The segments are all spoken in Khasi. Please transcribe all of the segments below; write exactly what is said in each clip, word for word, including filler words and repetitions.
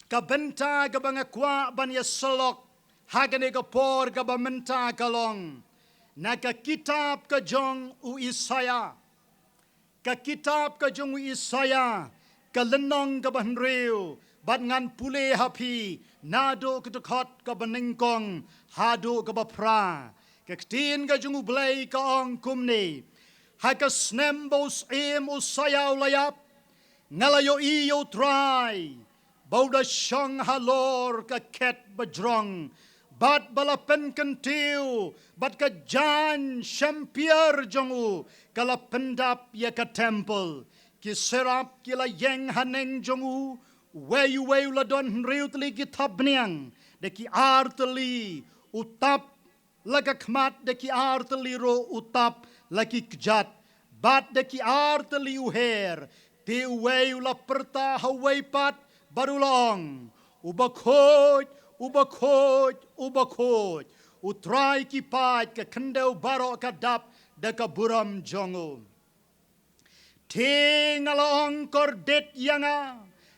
Ka bynta kaba nga kwah ban ïa sylok ha kane ka por kaba mynta ka long na ka kitab ka jong u Isaïah. Ka kitab ka jong u Isaïah, ka lynnong kaba hynriew, bad ngan pule ha phi naduh ka dkhot kaba nyngkong haduh kaba phra. Ka ktien ka jong U Blei ka ong kumne: Ha ka snem ba u syiem u Usaïah u la ïap, nga la ïohi ïa U Trai ba u da shong halor ka khet bajrong, bad ba la pynkyntiew, bad ka jaiñ shemphang jong u ka la pyndap ïa ka templ. Ki serap ki la ïeng haneng jong u, uwei uwei u la don hynriew tylli ki thapniang, da ki ar tylli u tap la ka khmat, da ki ar tylli ruh u tap la ki kjat, bad da ki ar tylli u her. Te uwei u la pyrta ha uwei pat bad u la ong: U bakhuid, u bakhuid, u bakhuid, U Trai ki paid ka khyndew baroh ka dap da ka burom jong u. Te nga la ong: Kordit ïa nga,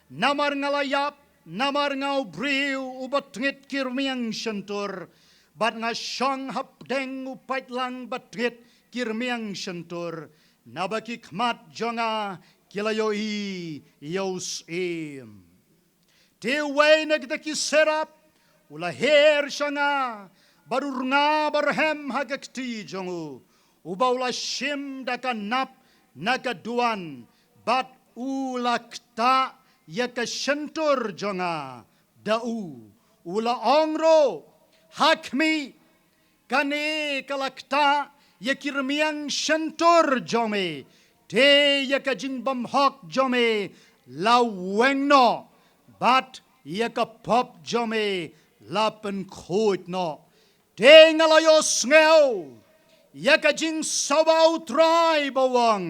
namar nga la ïap, namar nga u briew uba tngit ki rmiang shyntur, bad nga shong hapdeng u paitlang ba tngit ki rmiang shyntur, naba ki khmat jong nga ki la ïohi ïa u syiem. Te uwei na kita ki serap u la her sha nga, bad u rnga barhem ha ka kti jong u, uba u la shim da ka nap na ka duwan, bad u la ktah ïa ka shyntur jong nga da u. U la ong ruh: Ha khmih, kane ka la ktah ïa ki rmiang shyntur jong me, te ïa ka jingbymhok jong me la weng noh, bad ïa ka pop jong me la pynkhuid noh. Te nga la ïohsngew ïa ka jingsawa U Trai ba u ong: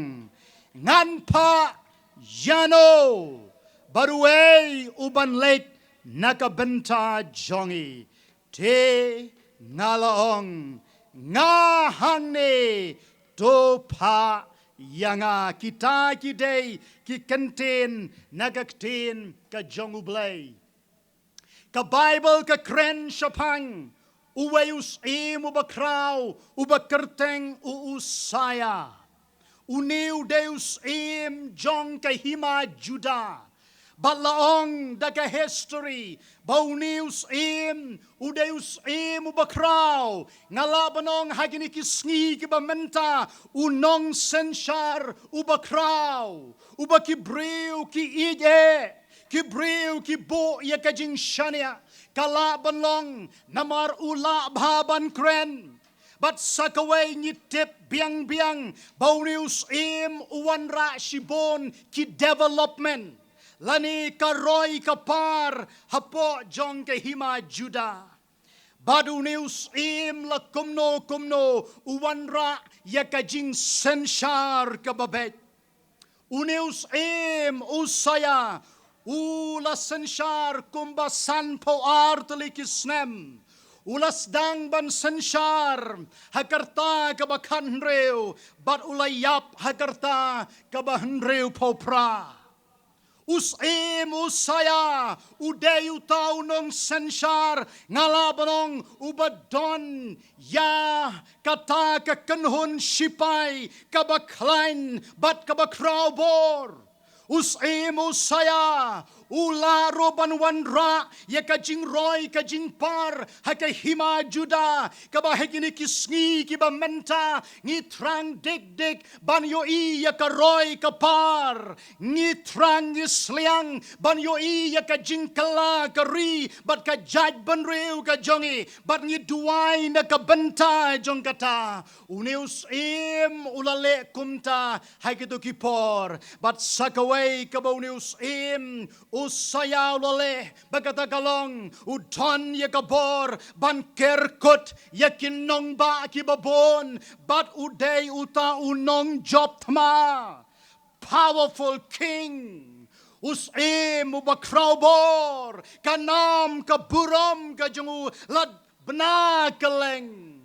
Ngan phah ïano, bad uei u ban leit na ka bynta jong ngi? Te nga la ong: Nga hangne, to phah ïa nga. Kita ki dei ki kyntien na ka ktien ka jong U Blei. Ka Baibl ka kren shaphang uwei u syiem uba khraw, uba kyrteng u Usaïah. Une u dei u syiem jong ka hima Judah. Bad la ong da ka history ba une u syiem u dei u syiem uba khraw. Nga lah ban ong ha kine ki sngi kiba mynta, u nongsynshar uba khraw, uba ki briew ki ïeit eh, ki briew ki buh ïa ka jingshaniah. Ka lah ban long namar u lah bha ban kren. Bad sa kawei, ngi tip biang biang ba une u syiem u wanrah shibun ki development, lane ka roi ka par hapoh jong ka hima Judah. Bad une u syiem la kumno kumno u wanrah ïa ka jingsynshar kaba beit. Une u syiem u Usaïah u la synshar kumba sanphew ar tylli ki snem. U la sdang ban synshar ha ka rta kaba khathynriew, bad u la ïap ha ka rta kaba hynriewphew phra. U syiem u Usaïah u dei uta u nongsynshar, nga lah ban ong, uba don ïa kata ka kynhun shipai kaba khlaiñ bad kaba khraw bor. U syiem u Usaïah u lah ruh ban wanrah ïa ka jingroi ka jingpar ha ka hima Judah, kaba ha kine ki sngi kiba mynta ngi thrang dik dik ban ïohi ïa ka roi ka par. Ngi thrang, ngi sliang ban ïohi ïa ka jingkylla ka ri bad ka jaitbynriew ka jong ngi, bad ngi duwai na ka bynta jong kata. Une u syiem u la leh kumta ha kito ki por, bad sa kawei kaba une u syiem u Usaïah u la leh, ba kata ka long u don ïa ka bor ban ker kut ïa ki nongbah kiba bun, bad u dei uta u nongjop thma. Powerful king. U syiem uba khraw bor, ka nam ka burom ka jong u la bna kylleng.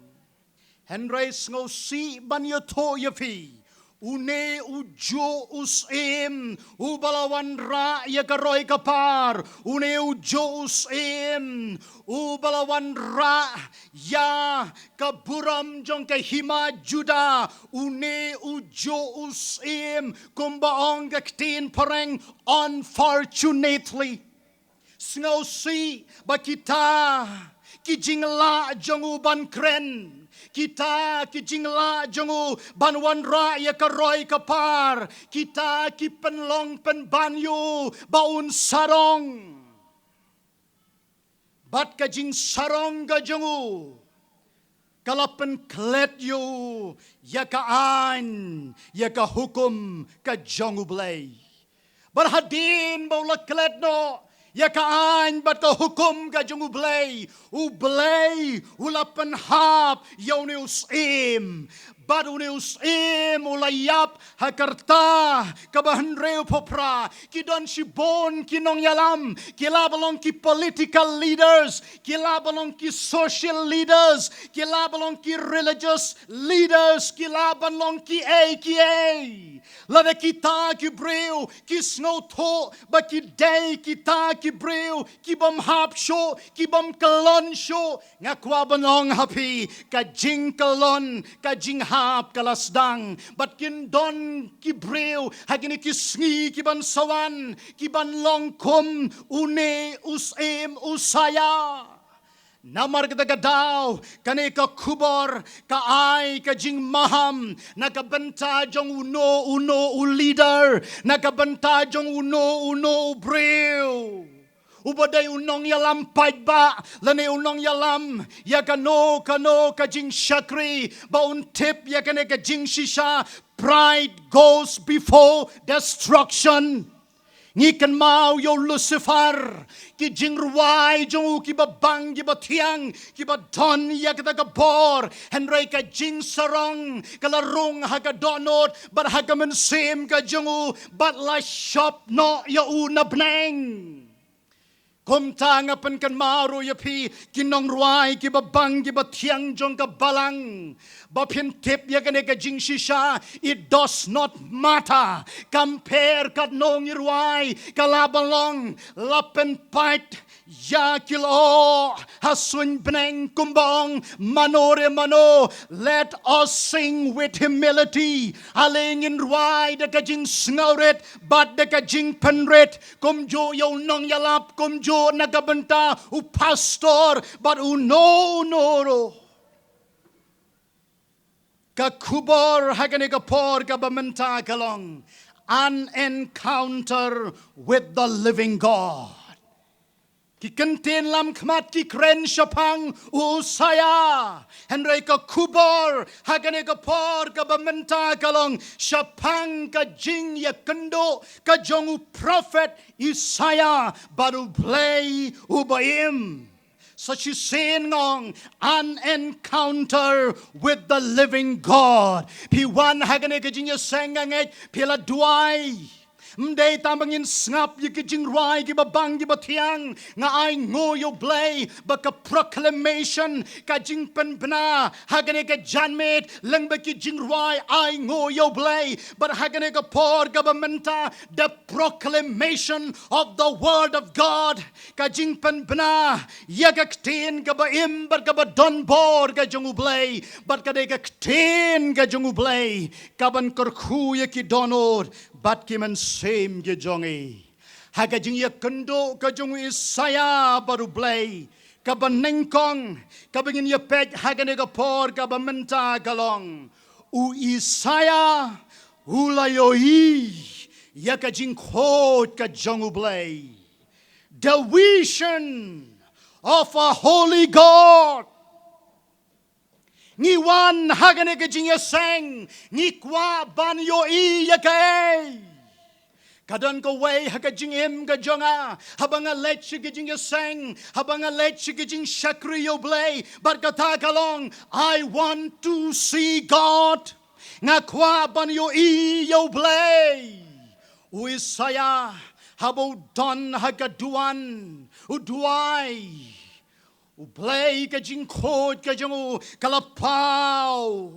Hynrei sngewsih ban ïathuh ïa phi, Une u juh u syiem uba la wanrah ïa ka roi ka par, une u juh u syiem uba la wanrah ïa ka burom jong ka hima Judah, une u juh u syiem, kumba ong ka ktien phareng, unfortunately. Sngewsih ba kita ki jinglah jong u ban kren, kita ki jinglah jong u ban wanrah ïa ka roi ka par, kita ki pynlong pynban ïa u ba un sarong. Bad ka jingsarong ka jong u ka la pynklet ïa u ïa ka aiñ, ïa ka hukum ka jong U Blei. Bad hadien ba u la klet noh ïa ka aiñ bad ka hukum ka jong U Blei, U Blei u la pynhap ïa une u syiem. Bad une u syiem u la ïap ha ka rta kaba hynriewphew phra. Ki don shibun ki nongïalam, ki lah ban long ki political leaders, ki lah ban long ki social leaders, ki lah ban long ki religious leaders, ki lah ban long kiei kiei. Lada kita ki briew ki sngewthuh ba ki dei kita ki briew ki bym hap shuh, ki bym kyllon shuh, nga kwah ban ong ha phi, ka jingkyllon, ka jinghap ka la sdang. Bad kin don ki briew ha kine ki sngi ki ban sa wan, ki ban long kum une u syiem Usaïah. Namar kata ka daw, kane ka khubor ka ai ka jingmaham na ka bynta jong uno uno u leader, na ka bynta jong uno uno u briew. Uba dei u nongïalam paidbah lane u nongïalam ïa kano kano ka jingshakri, ba un tip ïa kane ka jingshisha, pride goes before destruction. Ngi kynmaw ïa u Lucifer, ki jingrwai jong u kiba bang kiba thiang, kiba don ïa kata ka bor, hynrei ka jingsarong ka la rung ha ka dohnud bad ha ka mynsiem ka jong u, bad la shop noh ïa u na bneng. Kumta nga pynkynmaw ruh ïa phi ki nongrwai kiba bang kiba thiang jong ka balang, ba phin tip ïa kane ka jingshisha, it does not matter. Kam pher katno ngi rwai, ka lah ban long la pynpait ïa ki lyoh ha suiñ bneng, kumba ong mano re mano, let us sing with humility. Ale ngin rwai da ka jingsngewrit bad da ka jingpynrit, kumjuh ïa u nongïalap, kumjuh na ka bynta u pastor bad uno uno ruh. Ka khubor ha kane ka por kaba mynta ka long an encounter with the living God. Ki kyntien lamkhmat ki kren shaphang u Usaïah, hynrei ka khubor ha kane ka por kaba mynta ka long shaphang ka jingïakynduh ka jong u prophet Isaiah bad U Blei uba im. Sa shisien nga ong, an encounter with the living God. Phi wan ha kane ka jingïaseng, nga ngeit phi la duwai. Ym dei tang ba ngin sngap ïa ki jingrwai kiba bang kiba thiang, nga ainguh ïa U Blei ba ka proclamation, ka jingpynbna ha kane ka janmiet lyngba ki jingrwai, ainguh ïa U Blei. Bad ha kane ka por kaba mynta, the proclamation of the word of God, ka jingpynbna ïa ka ktien kaba im bad kaba don bor ka jong U Blei, bad ka dei ka ktien ka jong U Blei kaban kyrkhu ïa ki dohnud bad ki mynsiem ki jong ngi. Ha ka jingïakynduh ka jong u Isaiah bad U Blei, kaba nyngkong kaba ngin ïa peit ha kane ka por kaba mynta ka long, u Isaiah u la ïohi ïa ka jingkhuid ka jong U Blei. The vision of a holy God. Ngi wan ha kane ka jingïaseng, ngi kwah ban ïohi ïa kaei? Ka don kawei ha ka jingim ka jong nga, haba nga leit sha ka jingïaseng, haba nga leit sha ka jingshakri ïa U Blei, bad kata ka long, I want to see God. Nga kwah ban ïohi ïa U Blei. U Isaiah, haba u don ha ka duwan, u duwai. U Blei, ka jingkhuid ka jong u ka la paw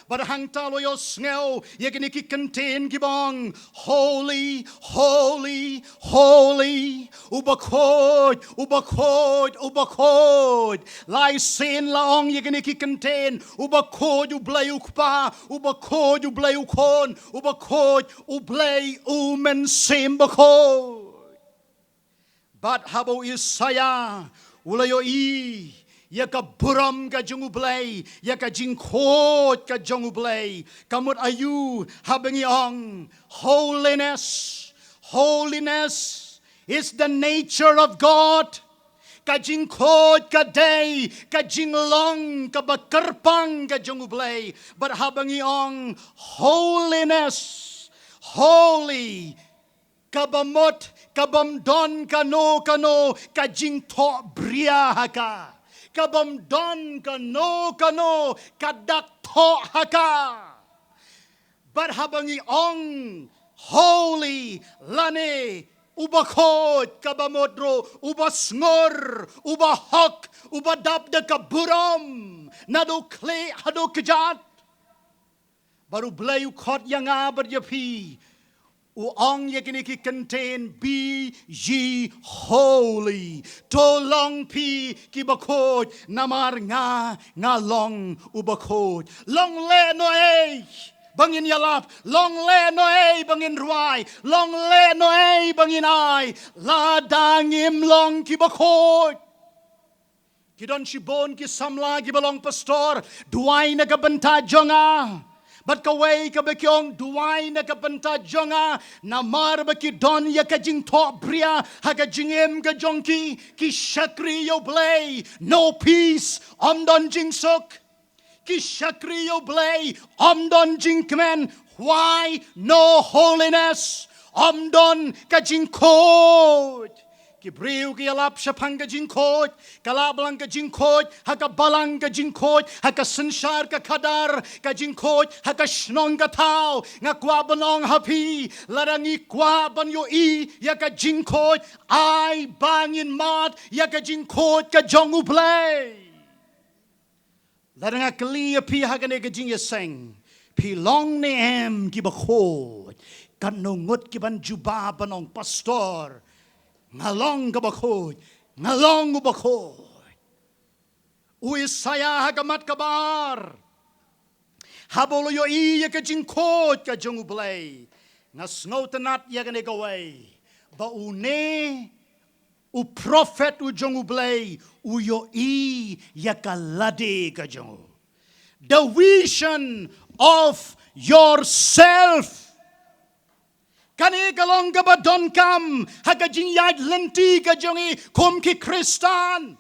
Bad hangta la ïohsngew ïa kine ki kyntien kiba ong, "Holy, holy, holy, u bakhuid, u bakhuid, u bakhuid." Lai sien la ong ïa kine ki kyntien, "U bakhuid u Blei u Kpa, u bakhuid u Blei u Khun, u bakhuid u Blei u Mynsiem Bakhuid." Bad haba u Isaïah u la ïohi ïa ka burom ka jong u Blei, ïa ka jingkhuid ka jong u Blei, ka mut aïu? Haba ngi ong, "Holiness, holiness is the nature of God." Ka jingkhuid ka dei ka jinglong kaba kyrpang ka jong u Blei. Bad haba ngi ong, "Holiness, holy," kaba mut ka bym don kano kano ka jingthohbria ha ka, ka bym don kano kano ka dak thoh ha ka. Bad haba ngi ong, "Holy," lane u bakhuid, kaba mut ruh u basngur, u bahok, u badap da ka burom, naduh khlieh haduh kjat. Bad u Blei u khot ïa nga bad ïa phi, u ong ïa kine ki kyntien, "Be ye holy." To long phi ki bakhuid, namar nga, nga long u bakhuid. Long lehnohei ba ngin ïalap, long lehnohei ba ngin rwai, long lehnohei ba ngin ai, lada ngim long ki bakhuid. Ki don shibun ki samla kiba long, "Pastor, duwai na ka bynta jong nga." Bad kawei kaba ki ong, "Duwai na ka bynta jong nga, namar ba ki don ïa ka jingthohbria ha ka jingim ka jong ki, ki shakri ïa u Blei, no peace, ym don jingsuk. Ki shakri ïa u Blei, ym don jingkmen. Why? No holiness, ym don ka jingkhuid." Ki briew ki ïalap shaphang ka jingkhuid, ka lah ban long ka jingkhuid ha ka balang, ka jingkhuid ha ka synshar ka khadar, ka jingkhuid ha ka shnong ka thaw. Nga kwah ban ong ha phi, lada ngi kwah ban ïohi ïa ka jingkhuid, ai ba ngin mad ïa ka jingkhuid ka jong u Blei. Lada nga kylli ïa phi ha kane ka jingïaseng, phi long ne em ki bakhuid, katno ngut ki ban jubab ban ong, "Pastor, nga long ka bakhuid, nga long u bakhuid." U Isaïah ha ka mat kaba ar, haba u la ïohi ïa ka jingkhuid ka jong u Blei, nga sngewtynnat ïa kane kawei, ba une u prophet u jong u Blei u ïohi ïa ka lade ka jong u. The vision of yourself. Kane ka long kaba donkam ha ka jingïaid lynti ka jong i kum ki Khristan.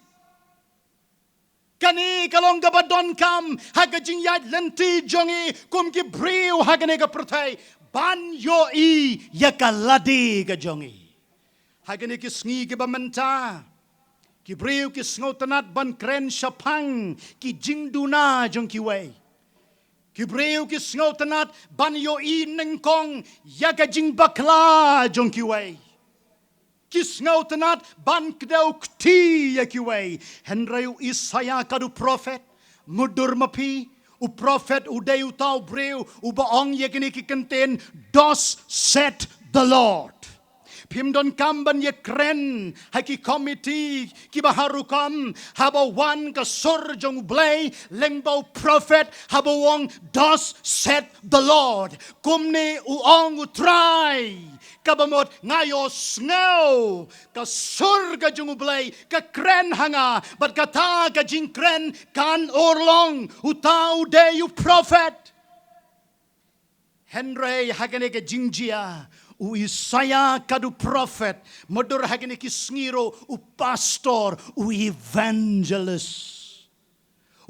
Kane ka long kaba donkam ha ka jingïaid lynti jong i kum ki briew ha kane ka pyrthei, ban ïohi ïa ka lade ka jong i. Ha kine ki sngi kiba mynta, ki briew ki sngewtynnat ban kren shaphang ki jingduna jong kiwei. Ki briew ki sngewtynnat ban ïohi nyngkong ïa ka jingbakla jong kiwei. Ki sngewtynnat ban kdew kti ïa kiwei. Hynrei u Isaïah ka dei u prophet, mutdur ma phi, u prophet u dei uta u briew uba ong ïa kine ki kyntien, "Thus saith the Lord." Phim donkam ban ïakren ha ki komiti kiba ha rukom, haba wan ka sur jong u Blei lyngba u prophet, haba u ong, "Thus saith the Lord." Kumne u ong u Trai, kaba mut nga ïohsngew ka sur ka jong u Blei ka kren ha nga, bad kata ka jingkren kan urlong, uta u dei u prophet. Hynrei ha kane ka jingjia, u Isaïah ka dei u prophet, mutdur ha kine ki sngi ruh u pastor, u evangelist.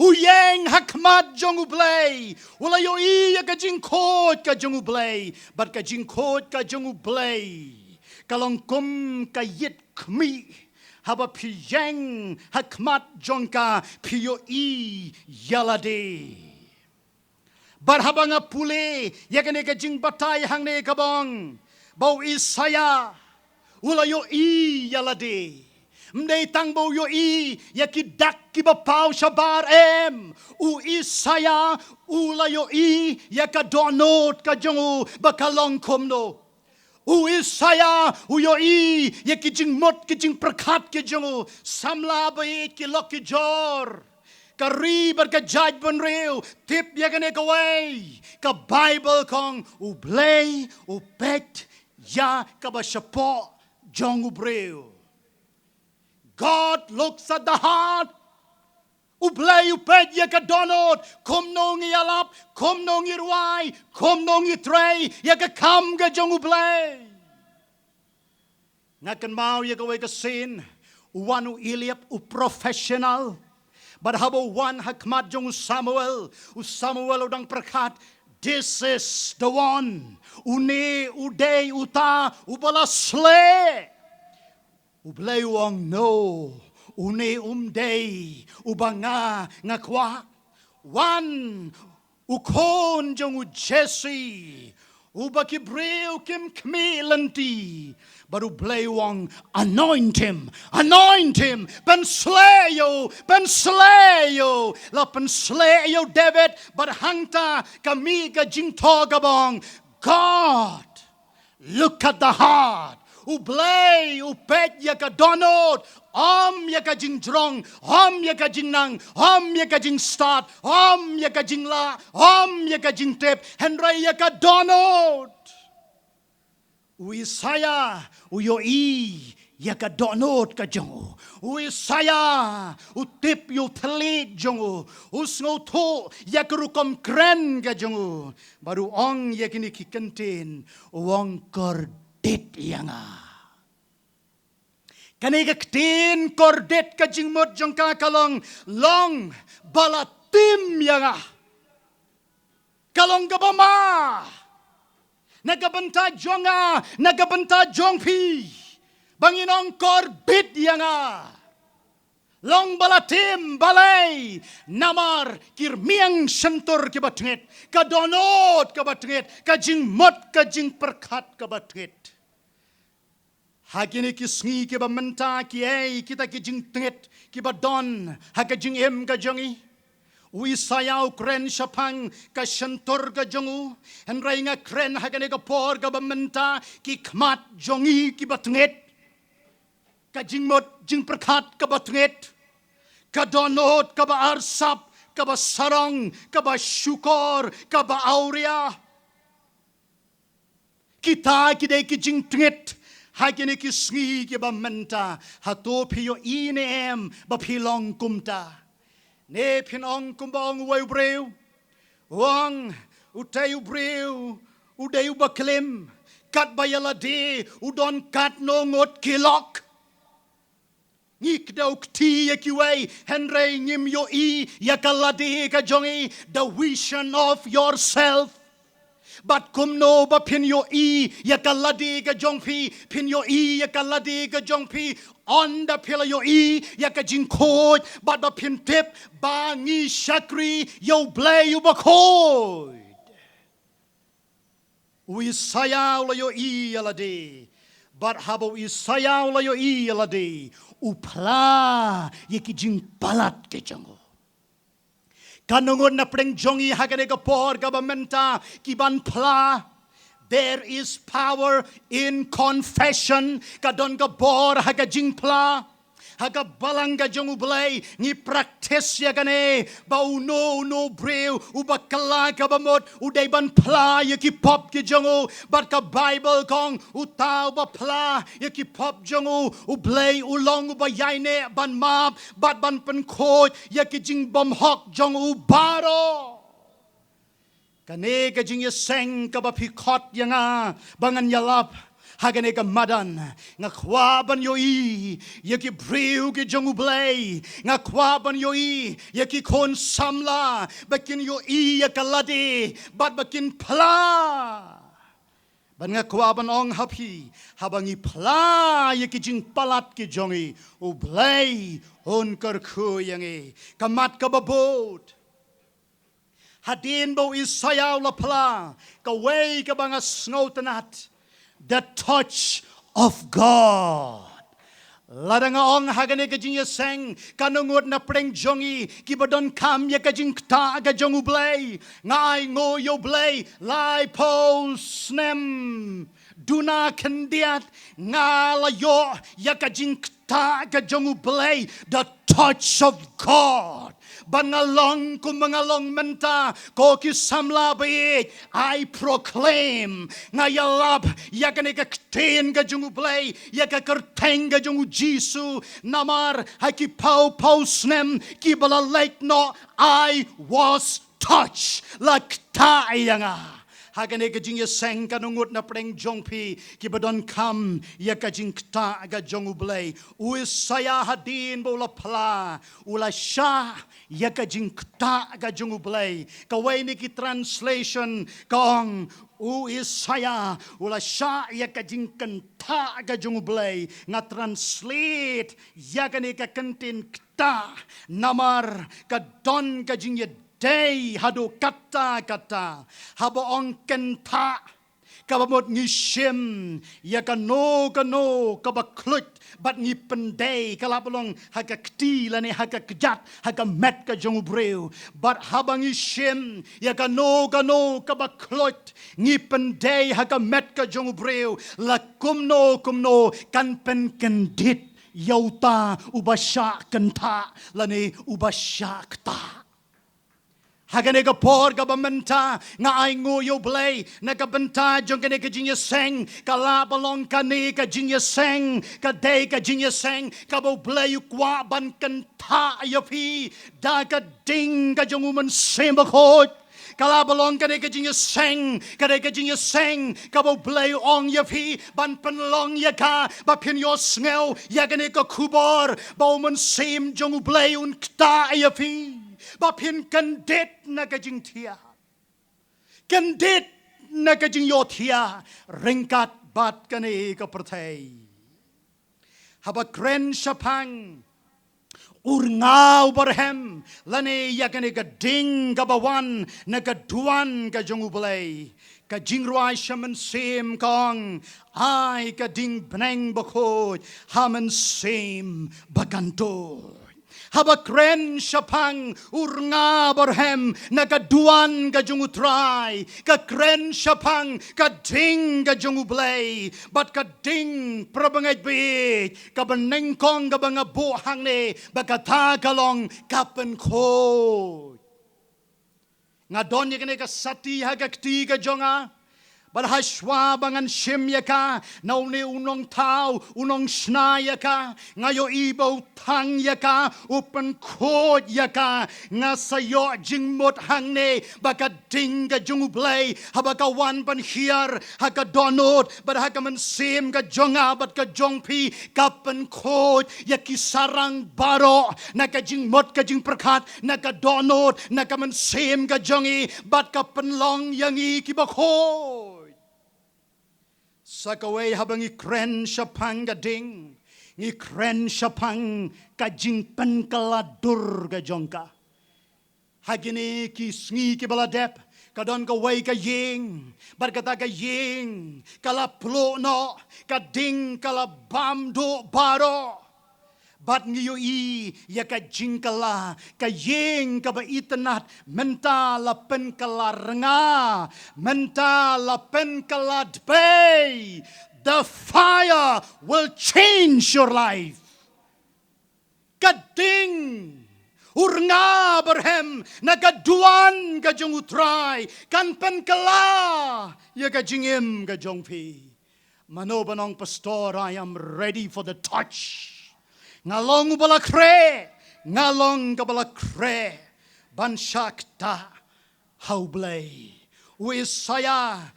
U ïeng ha khmat jong u Blei, u la ïohi ïa ka jingkhuid ka jong u Blei, bad ka jingkhuid ka jong u Blei ka long kum ka ïit khmih, haba phi ïeng ha khmat jong ka phi ïohi ïa lade. Bad haba nga pule ïa kane ka jingbatai hangne kaba ong ba u Isaïah u la ïohi ïa lade, Ym dei tang ba u ïohi ïa ki dak kiba paw shabar, em. U Isaïah u la ïohi ïa ka dohnud ka jong u ba ka long kumno. U Isaïah u ïohi ïa ki jingmut ki jingpyrkhat ki jong u. Samla ba ïeit ki lok ki jor, ka ri bad ka jaitbynriew, tip ïa kane kawei. Ka Baibl ka ong U Blei u peit ïa kaba shapoh jong u briew. God looks at the heart. U Blei u peit ïa ka dohnud, kumno ngi ïalap, kumno ngi rwai, kumno ngi trei ïa ka kam ka jong U Blei. Nga kynmaw ïa kawei ka sien, u wan u Eliab u professional. Bad haba u wan ha khmat jong u Samuel, u Samuel u dang pyrkhat, "This is the one." Une u dei uta uba la sleh. U Blei u ong, "No, une um dei uba nga nga kwah. Wan, u khun jong u Jesse, uba ki briew kim khmih lynti." Bad U Blei u ong, "Anoint him, anoint him, pynsleh ïa u, pynsleh ïa u." La pynsleh ïa u David, bad hangta ka mih ka jingthoh kaba ong, God look at the heart. U Blei u peit ïa ka dohnud, ym ïa ka jingjrong, ym ïa ka jingnang, ym ïa ka jingstad, ym ïa ka jinglah, ym ïa ka jingtip, hynrei ïa ka dohnud. U Isaïah u ïohi ïa ka dohnud ka jong u. U Isaïah u tip ïa u thylliej jong u. U sngewthuh ïa ka rukom kren ka jong u. Bad u ong ïa kine ki kyntien, u ong, "Kordit ïa nga." Kane ka ktien kordit, ka jingmut jong ka ka long, "Long ba la tim ïa nga." Ka long kaba ma na ka bynta jong nga, na ka bynta jong phi, ba ngin ong, "Kordit ïa nga." Long ba la tim, balei? Namar ki rmiang shyntur kiba tngit, ka dohnud kaba tngit, ka jingmut ka jingpyrkhat kaba tngit. Ha kine ki sngi kiba mynta, kiei kita ki jingtngit kiba don ha ka jingim ka jong ngi? U Isaïah u kren shaphang ka shyntur ka jong u, hynrei nga kren ha kane ka por kaba mynta, ki khmat jong ngi kiba tngit, ka jingmut jingpyrkhat kaba tngit, ka dohnud kaba arsap, kaba sarong, kaba shukor, kaba awria. Kita ki dei ki jingtngit ha kine ki sngi kiba mynta. Hato phi ïohi ne em ba phi long kumta? Ne phin ong kumba ong uwei u briew, u ong, "Utei u briew u dei uba klim, katba ïa lade u don katno ngut ki lok." Ngi kdew kti ïa kiwei, hynrei ngim ïohi ïa ka lade ka jong ngi, the vision of yourself. Bad kumno ba phin ïohi ïa ka lade ka jong phi? Phin ïohi ïa ka lade ka jong phi ynda phi la ïohi ïa ka jingkhuid, bad ba phin tip ba ngi shakri ïa U Blei uba khuid. U Isaïah u la ïohi ïa lade. Bad haba u Isaïah u la ïohi ïa lade, u phla ïa ki jingpalat ki jong u. Katno ngut na pdeng jong ngi ha kane ka por kaba mynta ki ban phla? There is power in confession. Ka don ka bor ha ka jingphla. Ha ka balang ka jong U Blei ngi practice ïa kane, ba uno uno briew uba kylla kaba mut u dei ban phla ïa ki pop ki jong u. Bad ka Baibl ka ong, uta uba phla ïa ki pop jong u, U Blei u long uba ïaineh ban map bad ban pynkhuid ïa ki jingbymhok jong u baroh. Kane ka jingïaseng kaba phi khot ïa nga ba ngan ïalap ha kane ka madan, nga kwah ban ïohi ïa ki briew ki jong U Blei. Nga kwah ban ïohi ïa ki khun samla ba kin ïohi ïa ka lade bad ba kin phla. Bad nga kwah ban ong ha phi, haba ngi phla ïa ki jingpalat ki jong ngi, U Blei un kyrkhu ïa ngi. Ka mat kaba bud, hadien ba u Isaïah u la phla, kawei kaba nga sngewtynnat, the touch of God. Lada nga ong ha kane ka jingïaseng, katno ngut na pdeng jong ngi kiba donkam ïa ka jingktah ka jong U Blei. Nga ai nguh ïa U Blei, laiphew snem. Duna khyndiat nga la ïoh ïa ka jingktah ka jong U Blei, the touch of God. Ba nga long kumba nga long mynta, ko ki samla baieit, I proclaim, nga ïalap ïa kane ka ktien ka jong U Blei, ïa ka kyrteng ka jong U Jisu, namar ha ki phew phew snem kiba la leit noh, I was touched, la ktah ïa nga. Ha kane ka jingïaseng, katno ngut na pdeng jong phi kiba donkam ïa ka jingktah ka jong U Blei. U Isaïah hadien ba u la phla, u la shah ïa ka jingktah ka jong U Blei. Kawei na ki translation ka ong, u Isaïah u la shah ïa ka jingktah ka jong U Blei. Nga translate ïa kane ka kyntien ktah namar ka don ka jingïadei haduh katta katta. Haba ong kyntah, kaba mut ngi shim ïa kano kano kaba khluit bad ngi pyndei, ka lah ban long ha ka kti lane ha ka kjat, ha ka met ka jong u briew. Bad haba ngi shim ïa kano kano kaba khluit, ngi pyndei ha ka met ka jong u briew, la kumno kumno kan pynkyndit ïa uta uba shah kyntah lane uba shah ktah. Ha kane ka por kaba mynta, nga ai nguh ïa U Blei na ka bynta jong kane ka jingïaseng. Ka lah ban long kane ka jingïaseng ka dei ka jingïaseng kaba U Blei u kwah ban kyntah ïa phi da ka ding ka jong U Mynsiem Bakhuid. Ka lah ban long kane ka jingïaseng ka dei ka jingïaseng kaba U Blei u ong ïa phi ban pynlong ïa ka ba phin ïohsngew ïa kane ka khubor ba U Mynsiem jong U Blei un ktah ïa phi, ba phin kyndit na ka jingthiah, kyndit na ka jingïohthiah ryngkat bad kane ka pyrthei. Haba kren shaphang u rnga uba rhem lane ïa kane ka ding kaba wan na ka duwan ka jong U Blei, ka jingrwai sha mynsiem ka ong, ai ka ding bneng bakhuid ha mynsiem bakyntuid. Haba kren shaphang u rnga ba rhem na ka duwan ka jong U Trai, ka kren shaphang ka ding ka jong U Blei, bad ka ding, para bangeit baieit, kaba nyngkong kaba nga buh hangne, ba kata ka long ka pynkhuid. Nga don ïa kane ka sati ha ka kti ka jong nga. Bad ha shuwa ba ngan shim ïa ka na une u nongthaw, u nongshna ïa ka, nga ïohi ba u thang ïa ka, u pynkhuid ïa ka. Nga sa ïoh jingmut hangne ba ka ding ka jong U Blei, haba ka wan ban hiar ha ka dohnud bad ha ka mynsiem ka jong nga bad ka jong phi, ka pynkhuid ïa ki sarang baroh na ka jingmut ka jingpyrkhat, na ka dohnud, na ka mynsiem ka jong ngi, bad ka pynlong ïa ngi kiba khuid. Sa kawei, haba ngi kren shaphang ka ding, ngi kren shaphang ka jingpynkylla dur ka jong ka. Ha kine ki sngi kiba la dep, ka don kawei ka ïing, bad kata ka ïing ka la pluh noh, ka ding ka la bam duh baroh. Bad ngi ïohi ïa ka jingkylla, ka ïing kaba itynnad mynta la pynkylla rnga, mynta la pynkylla dpei. The fire will change your life. Ka ding, u rnga ba rhem na ka duwan ka jong U Trai kan pynkylla ïa ka jingim ka jong phi. Mano ban ong, Pastor, I am ready for the touch. Nga long uba la khreh, nga long kaba la khreh ban shah ktah ha U Blei. U Isaïah,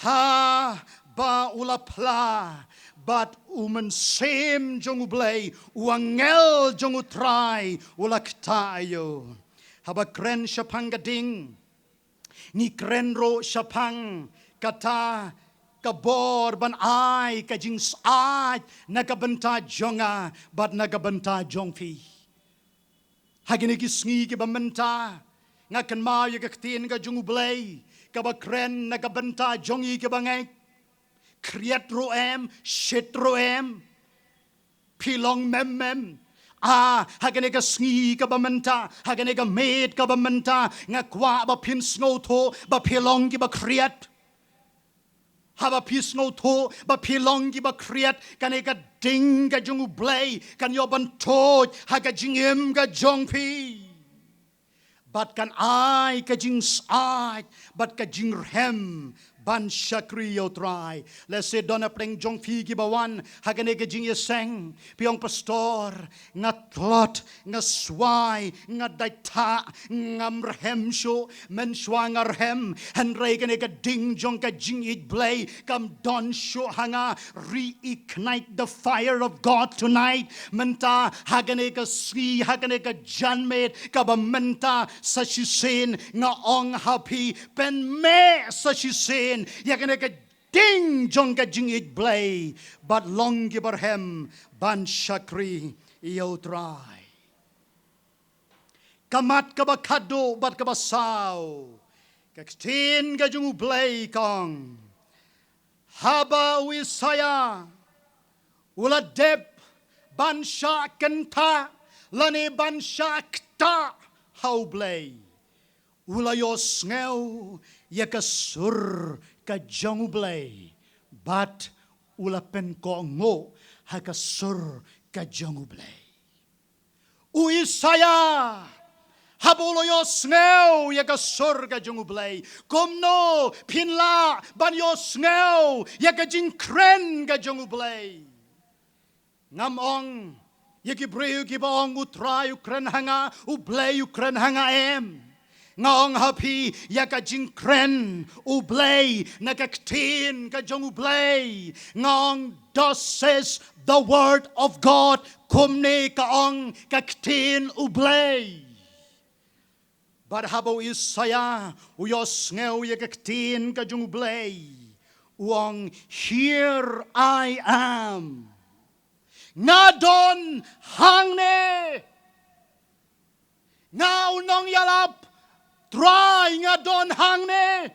haba u la phla, bad U Mynsiem jong U Blei, u angel jong U Trai u la ktah ïa u. Haba kren shaphang ka ding, ngi kren ruh shaphang kata ka bor ban ai ka jingsyaid na ka bynta jong nga bad na ka bynta jong phi. Ha kine ki sngi kiba mynta, nga kynmaw ïa ka ktien ka jong U Blei kaba kren na ka bynta jong ngi kiba ngeit. Khriat ruh em, shit ruh em. Phi long mem mem. Ah, ha kane ka sngi kaba mynta, ha kane ka miet kaba mynta, nga kwah ba phin sngewthuh ba phi long kiba khriat. Haba phi sngewthuh ba phi long kiba khriat, kane ka ding ka jong U Blei kan ïoh ban tuid ha ka jingim ka jong phi. Bad kan ai ka jingsyaid bad ka jingrhem ban shakri ïa U Trai. Lehse don hapdeng jong phi kiba wan ha kane ka jingïaseng, phi ong, Pastor, nga tlot, nga swai, nga dait thah, ngam rhem shuh. Mynshuwa nga rhem, hynrei kane ka ding jong ka jingïeit Blei kam don shuh ha nga. Reignite the fire of God tonight. Mynta ha kane ka sngi, ha kane ka janmiet kaba mynta, sa shisien nga ong ha phi, pynmih sa shisien ïa kane ka ding jong ka jingïeit Blei bad long kiba rhem ban shakri ïa U Trai. Ka mat kaba khatduh bad kaba saw, ka ktien ka jong U Blei ka ong, haba u Isaïah u la dep ban shah kynthah lane ban shah ktah ha U Blei, u la ïohsngew ïa ka sur ka jong U Blei bad u la pynkohnguh ha ka sur ka jong U Blei. U Isaïah, haba u la ïohsngew ïa ka sur ka jong U Blei, kumno phin lah ban ïohsngew ïa ka jingkren ka jong U Blei? Ngam ong ïa ki briew kiba ong, U Trai u kren ha nga, U Blei u kren ha nga, em. Nga ong ha phi, ïa ka jingkren U Blei na ka ktien ka jong U Blei. Nga ong, thus says the word of God, kumne ka ong ka ktien U Blei. Bad haba u Isaïah u ïohsngew ïa ka ktien ka jong U Blei, u ong, here I am. Nga don hangne. Nga u nongïalap, Trai, nga don hangne.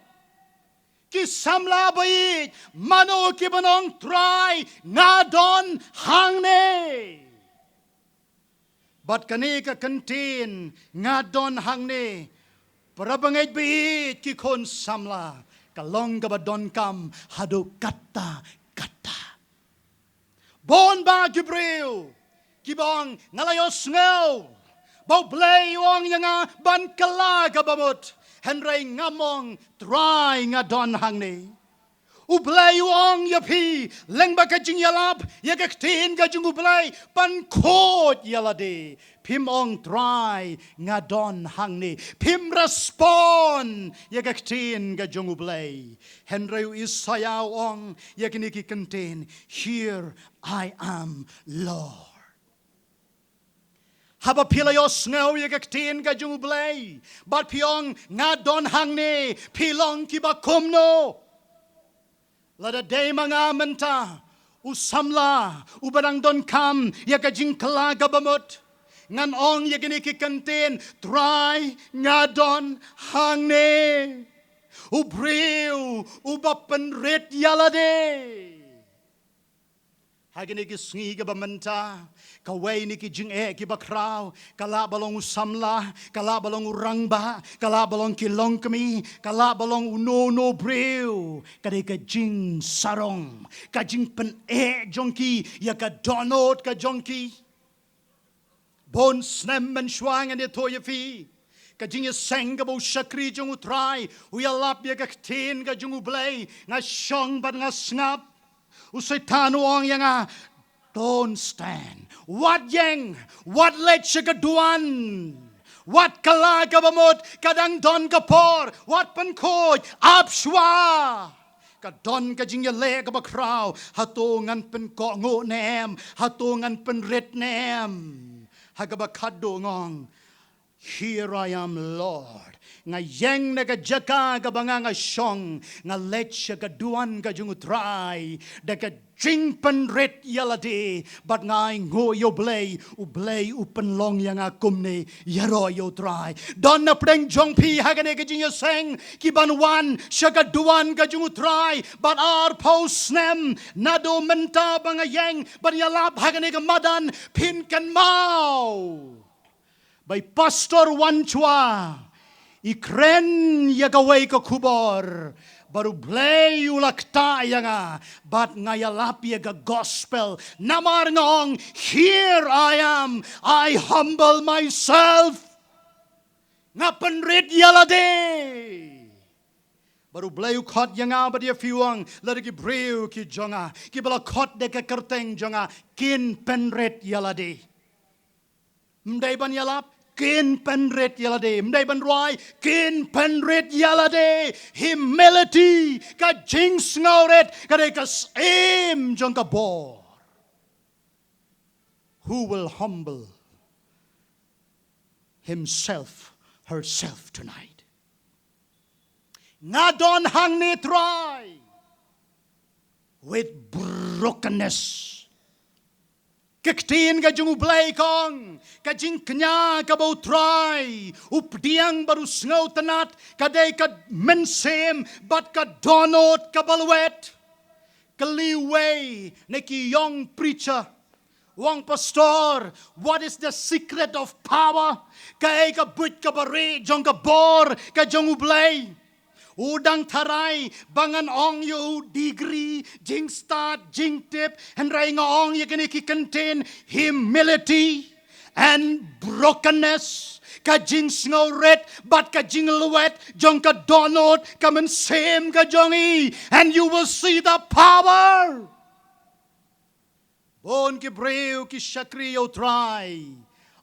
Ki samla ba ïeit, mano kiban ong, Trai, nga don hangne? Bad kane ka kyntien, nga don hangne, para bangeit ba ïeit, ki khun samla, ka long kaba donkam haduh katta katta. Bun bah ki briew kiba ong, nga la ïohsngew ba U Blei u ong ïa nga ban kylla kaba mut, hynrei ngam ong, Trai, nga don hangne. U Blei u ong ïa phi lyngba ka jingïalap ïa ka ktien ka jong U Blei, pynkhuid ïa lade. Phim ong, Trai, nga don hangne. Phim respond ïa ka ktien ka jong U Blei. Hynrei u Isaïah u ong ïa kine ki kyntien, here I am, Lord. Haba phi la ïohsngew ïa ka ktien ka jong U Blei bad phi ong, nga don hangne, phi long kiba kumno? Lada dei ma nga mynta, u samla uba dang donkam ïa ka jingkylla kaba mut, ngan ong ïa kine ki kyntien, Trai, nga don hangne. U briew uba pynrit ïa lade. Ha kine ki sngi kiba mynta, kawei na ki jingeh kiba khraw ka lah ba long u samla, ka lah ba long u rangbah, ka lah ba long ki longkmie, ka lah ba long uno uno briew. Ka dei ka jingsarong, ka jingpyneh jong ki ïa ka dohnud ka jong ki. Bun snem mynshuwa ngan ïathuh ïa phi, ka jingïaseng kaba u shakri jong U Trai u ïalap ïa ka ktien ka jong U Blei, nga shong bad nga sngap. U Soitan u ong ïa nga, don't stand. Wat ïeng, wat leit sha ka duwan. Wat kylla kaba mut, ka dang don ka por, wat pynkhuid, ap shuwa. Ka don ka jingïaleh kaba khraw, hato ngan pynkohnguh ne em, hato ngan pynrit ne em. Ha kaba khatduh nga ong, Here I am, Lord. Nga ïeng na ka jaka kaba nga nga shong, nga leit sha ka duwan ka jong U Trai da ka jingpynrit ïa lade, bad nga ainguh ïa U Blei, U Blei u pynlong ïa nga kumne, ïaroh ïa U Trai. Don na pdeng jong phi ha kane ka jingïaseng, ki ban wan sha ka duwan ka jong U Trai bad arphew snem naduh mynta ba nga ïeng ban ïalap ha kane ka madan, phin kynmaw ba i Pastor Wanchwa i kren ïa kawei ka khubor, bad U Blei u la ktah ïa nga bad nga ïalap ïa ka gospel. Namar nga ong, "Here I am, I humble myself." Nga pynrit ïa lade. Bad U Blei u khot ïa nga bad ïa phi, u ong, lada ki briew ki jong nga, kiba la khot da ka kyrteng jong nga, kin pynrit ïa lade. Ym dei ban ïalap, kin pynrit ïa lade. Ym dei ban rwai, kin pynrit ïa lade. Humility, ka jingsngewrit, ka dei ka syiem jong ka bor. Who will humble himself, herself tonight? Nga don hangne, Trai, with brokenness. Ka ktien ka jong U Blei ka ong, ka jingkñia kaba U Trai u pdiang bad u sngewtynnad, ka dei ka mynsiem bad ka dohnud kaba lwet. Kylli uwei na ki young preacher, u ong, "Pastor, what is the secret of power?" Kaei ka buit kaba rieh jong ka bor ka jong U Blei? U dang tharai ba ngan ong ïa u degree, jingstad, jingtip, hynrei nga ong ïa kine ki kyntien: humility and brokenness, ka jingsngewrit bad ka jinglwet jong ka dohnud, ka mynsiem ka jong i, and you will see the power. Bun ki briew ki shakri ïa U Trai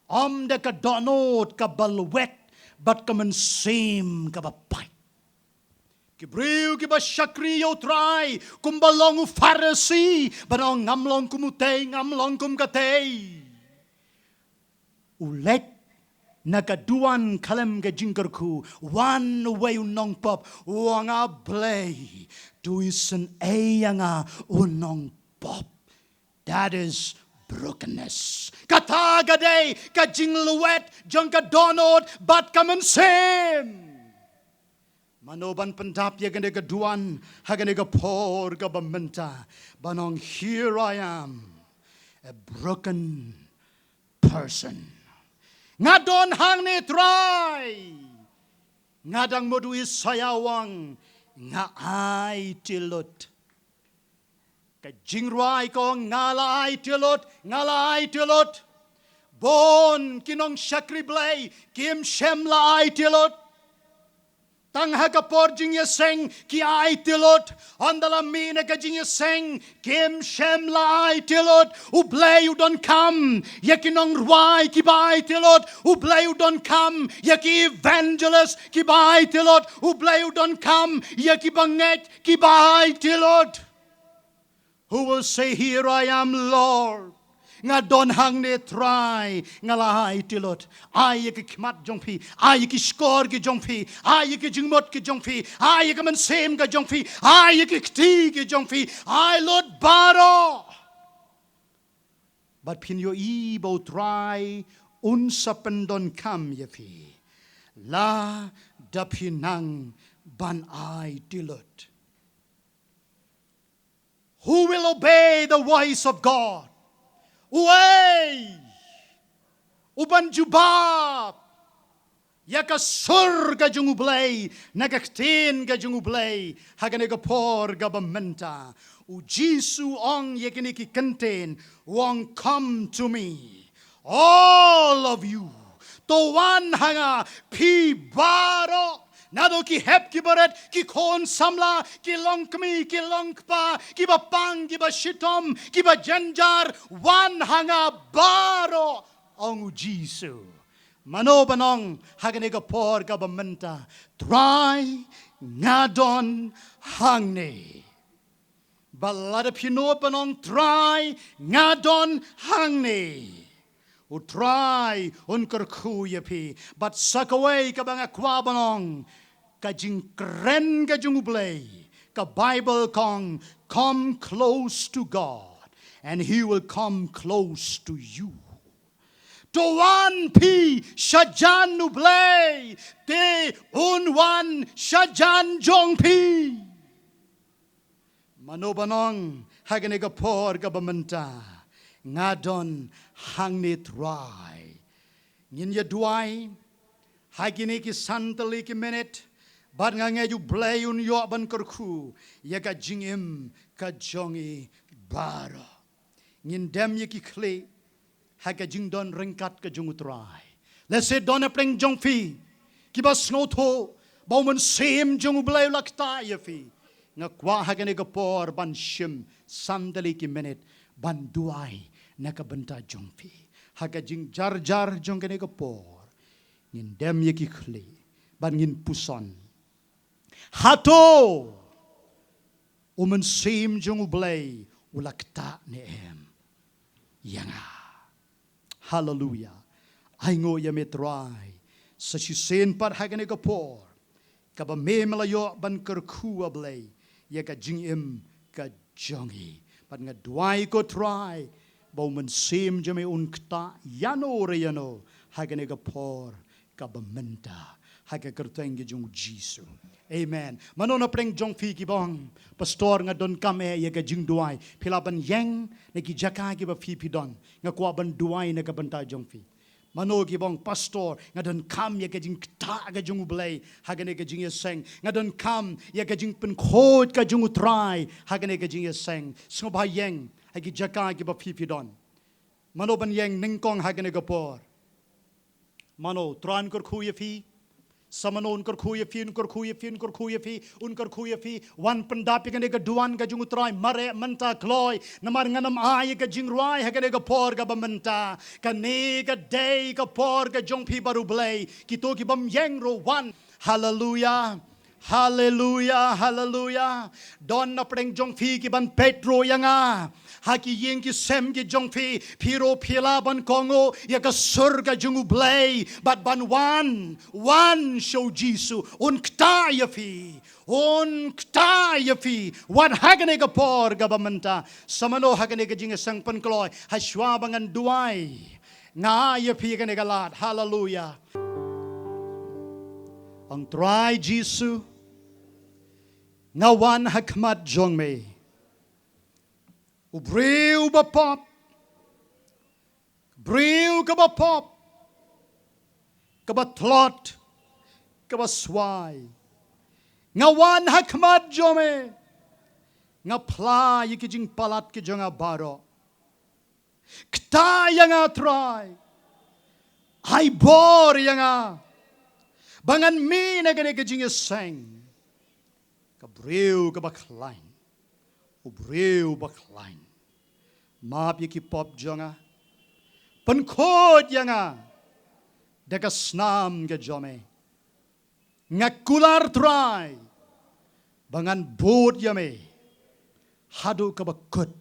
ym da ka dohnud kaba lwet bad ka mynsiem kaba pait. Ki briew kiba shakri ïa U Trai kumba long u Pharisi, ban ong, "Ngam long kum utei, ngam long kum katei." U leit na ka duwan khlem ka jingkyrkhu, wan uwei u nongpop, u ong, "A Blei, to isynei ïa nga u nongpop." That is brokenness. Kata ka dei ka jinglwet jong ka dohnud bad ka mynsiem. Mano ban pyndap ïa kane ka duwan ha kane ka por kaba mynta, ban ong, "Here I am, a broken person." Nga don hangne, Trai. Nga dang mut u Isaïah u ong, "Nga aiti lut." Ka jingrwai ka ong, "Nga la aiti lut, nga la aiti lut." Bun ki nongshakri Blei kim shym la aiti lut. Tang ha ka por jingïaseng ki aiti lut. Ynda la mih na ka jingïaseng kim shym la aiti lut. U Blei u donkam ïa ki nongrwai kiba aiti lut. U Blei u donkam ïa ki evangelist kiba aiti lut. U Blei u donkam ïa kiba ngeit kiba aiti lut. Who will say, "Here I am, Lord. Nga don hangne, Trai, nga la aiti lut." Ai ïa ki khmat jong phi, ai ïa ki shkor ki jong phi, ai ïa ki jingmut ki jong phi, ai ïa ka mynsiem ka jong phi, ai ïa ki kti ki jong phi, ai lut baroh. Bad phin ïohi ba U Trai un sa pyndonkam ïa phi lada phi nang ban aiti lut. Who will obey the voice of God? Uei uban jubab ïa ka sur ka jong U Blei, na ka ktien ka jong U Blei ha kane ka por kaba mynta? U Jisu u ong ïa kine ki kyntien, u ong, "Come to me, all of you." To wan ha nga phi baroh, naduh ki hep ki barit, ki khun samla, ki longkmie ki longkpa, kiba pang kiba shitom, kiba jynjar, wan ha nga baroh, ong u Jisu. Mano ban ong ha kane ka por kaba mynta, "Trai, nga don hangne"? Bad lada phi nud ban ong, "Trai, nga don hangne," U Trai un kyrkhu ïa phi. Bad sa kawei kaba nga kwah ban ong, ka jingkren ka jong U Blei, ka Baibl ka ong, "Come close to God, and He will come close to you." To wan phi shajan U Blei, te un wan shajan jong phi. Mano ban ong ha kane ka por kaba mynta, "Nga don hangne, Trai"? Ngin ïa duwai ha kine ki san tylli ki minit, bad nga ngeit U Blei un ïoh ban kyrkhu ïa ka jingim ka jong i baroh. Ngin dem ïa ki khlieh ha ka jingdon ryngkat ka jong U Trai. Lehse don hapdeng jong phi kiba sngewthuh ba U Mynsiem jong U Blei u la ktah ïa phi. Nga kwah ha kane ka por ban shim san tylli ki minit ban duwai na ka bynta jong phi. Ha ka jingjarjar jong kane ka por, ngin dem ïa ki khlieh bad ngin puson. Hato U Mynsiem jong U Blei u la ktah ne em ïa nga? Haleluia. Ai nguh ïa me Trai. Sa shisien pat ha kane ka por kaba me me la ïoh ban kyrkhu, A Blei, ïa ka jingim ka jong i. Bad nga duwai ko Trai ba U Mynsiem jong me un ktah ïano re ïano ha kane ka por kaba mynta, ha ka kyrteng ka jong U Jisu. Amen. Mano na pdeng jong phi kiba ong, "Pastor, nga donkam eh ïa ka jingduwai." Phi lah ban ïeng na ki jaka kiba phi phi don. Nga kwah ban duwai na ka bynta jong phi. Mano kiba ong, "Pastor, nga donkam ïa ka jingktah ka jong U Blei ha kane ka jingïaseng. Nga donkam ïa ka jingpynkhuid ka jong U Trai ha kane ka jingïaseng." Sngewbha ïeng ha ki jaka kiba phi phi don. Mano ban ïeng nyngkong ha kane ka por? Mano, Trai un kyrkhu ïa phi? Sa mano un kyrkhu ïa phi, un kyrkhu ïa phi, un kyrkhu ïa phi, un kyrkhu ïa phi? Wan pyndap ïa kane ka duwan ka jong U Trai mareh mynta kloi. Namar ngan ym ai ïa ka jingrwai ha kane ka por kaba mynta. Kane ka dei ka por ka jong phi bad U Blei. Kito kibym ïeng ruh, wan. Haleluia. Haleluia, haleluia. Don na pdeng jong phi kiban peit ruh ïa nga ha ki ïing ki sem ki jong phi. Phi ruh phi lah ban kohnguh ïa ka sur ka jong U Blei bad ban wan, wan sha U Jisu. Un ktah ïa phi, un ktah ïa phi. Wan ha kane ka por kaba mynta. Sa mano ha kane ka jingïaseng pynkloi, ha shuwa ba ngan duwai, nga ai ïa phi kane ka lad. Haleluia. Ong, Trai Jisu, nga wan ha khmat jong me, u briew ba pop, briew kaba pop, kaba tlot, kaba swai. Nga wan ha khmat jong me, nga phla ïa ki jingpalat ki jong nga baroh. Ktah ïa nga Trai. Ai bor ïa nga ba ngan mih na kane ka jingïaseng ka briew kaba khlaiñ, u briew ba khlaiñ. Map ïa ki pop jong nga. Pynkhuid ïa nga da ka snam ka jong me. Nga kular Trai ba ngan bud ïa me haduh kaba kut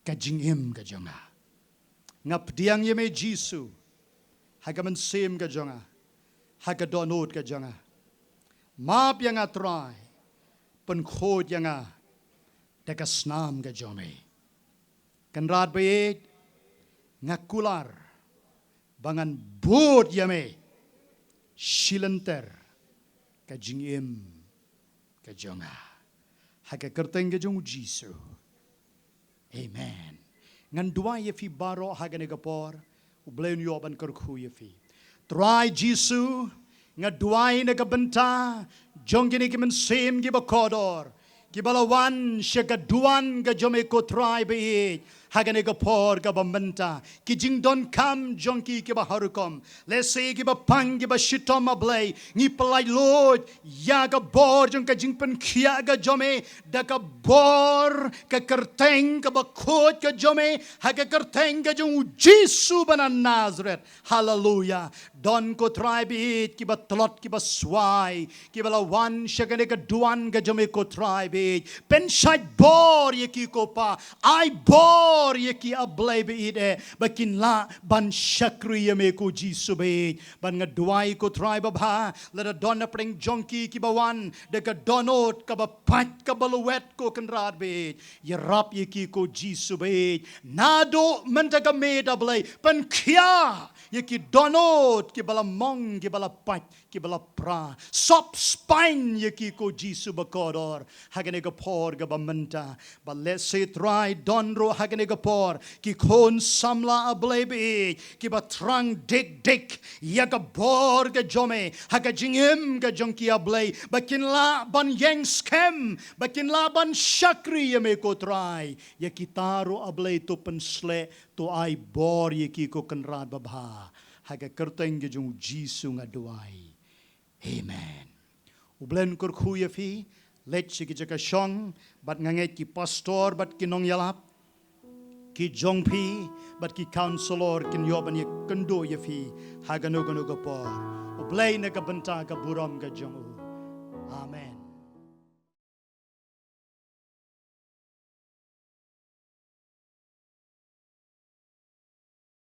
ka jingim ka jong nga. Nga pdiang ïa me Jisu ha ka mynsiem ka jong nga, ha ka dohnud ka jong nga. Map ïa nga Trai, pynkhuid ïa nga da ka snam ka jong me. Kynrad ba ïeit, nga kular ba ngan bud ïa me shilynter ka jingim ka jong nga. Ha ka kyrteng ka jong u Jisu. Amen. Ngan duwai ïa phi baroh ha kane ka por. U Blei un ïoh ban kyrkhu ïa phi. Trai Jisu, nga duwai na ka bynta jong kine ki mynsiem kiba kordor, kiba la wan sha ka duwan ka jong me ko Trai ba ïeit ha kane ka por kaba mynta. Ki jingdonkam jong ki kiba ha rukom, lehse kiba pang kiba shitom, A Blei, ngi pyllait luid ïa ka bor jong ka jingpynkhiah ka jong me, da ka bor ka kyrteng kaba khuid ka jong me, ha ka kyrteng ka jong u Jisu ba na Nasareth. Haleluia. Don ko Trai ba ïeit kiba tlot kiba swai, kiba la wan sha kane ka duwan ka jong me ko Trai ba ïeit. Pynshait bor ïa ki ko Pa. Ai bor bor ïa ki, A Blei ba ïeit, ba kin lah ban shakri ïa me ko Jisu ba ïeit. Bad nga duwai ko Trai babha, lada don na pdeng jong ki kiba wan da ka dohnud kaba pait kaba lwet ko Kynrad ba ïeit, ïarap ïa ki ko Jisu ba ïeit. Naduh mynta ka miet A Blei, pynkhia ïa ki dohnud kiba la mong, kiba la pait, kiba la pra. Sop spaiñ ïa ki ko Jisu bakordor ha kane ka por kaba mynta. Bad lehse Trai don ruh ha kane ka por ki khun samla A Blei ba ïeit, kiba thrang dik dik ïa ka bor ka jong me ha ka jingim ka jong ki A Blei, ba kin lah ban ïeng skhem, ba kin lah ban shakri ïa me ko Trai. Ïa kita ruh A Blei to pynshlur, to ai bor ïa ki ko Kynrad babha. Ha ka kyrteng ka jong u Jisu nga duwai. Amen. U Blei un kyrkhu ïa phi, leit sha ki jaka shong, bad nga ngeit ki pastor bad ki nongïalap ki jong phi bad ki counselor kin ïoh ban ïakynduh ïa phi ha kano kano ka por. U Blei na ka bynta ka burom ka jong u. Amen.